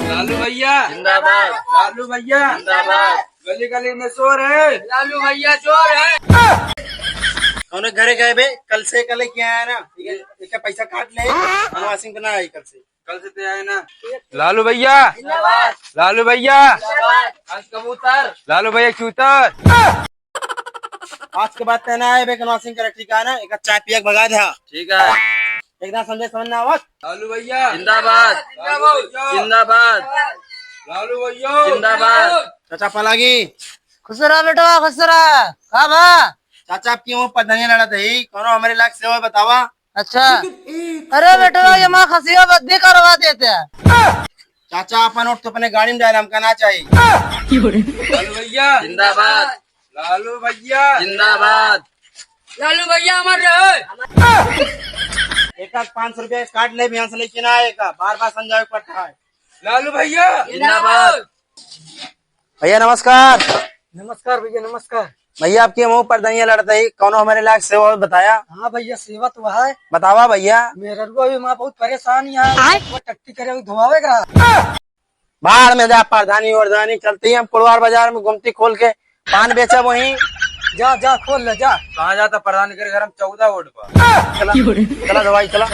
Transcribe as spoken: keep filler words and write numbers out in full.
लालू भैया जिंदाबाद। लालू भैया जिंदाबाद। गली गली में शोर है। लालू भैया चोर है। कौन घरे गए बे? कल से कल लेके आया ना, एक पैसा काट ले। हम वाशिंग पे ना आई कल से। कल से तो आए ना। लालू भैया जिंदाबाद। लालू भैया जिंदाबाद। आज कबूतर। लालू भैया चूतर। आज के बाद तेना आए बे कनवा सिंह करे, ठीक है ना? एक चाय पिया के भगा दे, हाँ। ठीक है। एकदम समझे समझ ना आवत। लालू भैया जिंदाबाद। लालू भैया जिंदाबाद। लालू भैया जिंदाबाद। चाचा पलागी। खुश रहा बेटवा, खुश रहा। का बा? चाचा, आपकी वो प्रधानी लड़त है, कौनो हमारे लायक सेवा बतावा। अच्छा। अरे बेटवा, ये माँ खसिया बद्दी करवा देते हैं। चाचा, अपन वोट तो अपने गाड़ी में डाल, हमका ना चाहिए। लालू भैया जिंदाबाद। लालू भैया जिंदाबाद। लालू भैया अमर रहे। एक आध पाँच सौ रुपया काट ले, बिहान से लेके ना आए का, बार बार समझावे के पड़ता है। लालू भैया जिंदाबाद। भैया नमस्कार। नमस्कार भैया, नमस्कार। भैया, आपकी हम प्रधानिया लड़त है, कौनो हमारे लायक सेवा हो बताया। हाँ भैया, सेवा तो है। बतावा भैया। मेहररुआ भी माँ बहुत परेशान है, आय। वो टट्टी करे, वो धोआवे के रहा। बाहर में जा, प्रधानी वरधानी चलती है, हम कुड़वार बाजार में गुमटी खोल के पान बेचब वहीं। जा, जा, खोल ले, जा। कहाँ जाता प्रधानी करे घर में चौदह वोट पर। चला, चला दवाई, चला।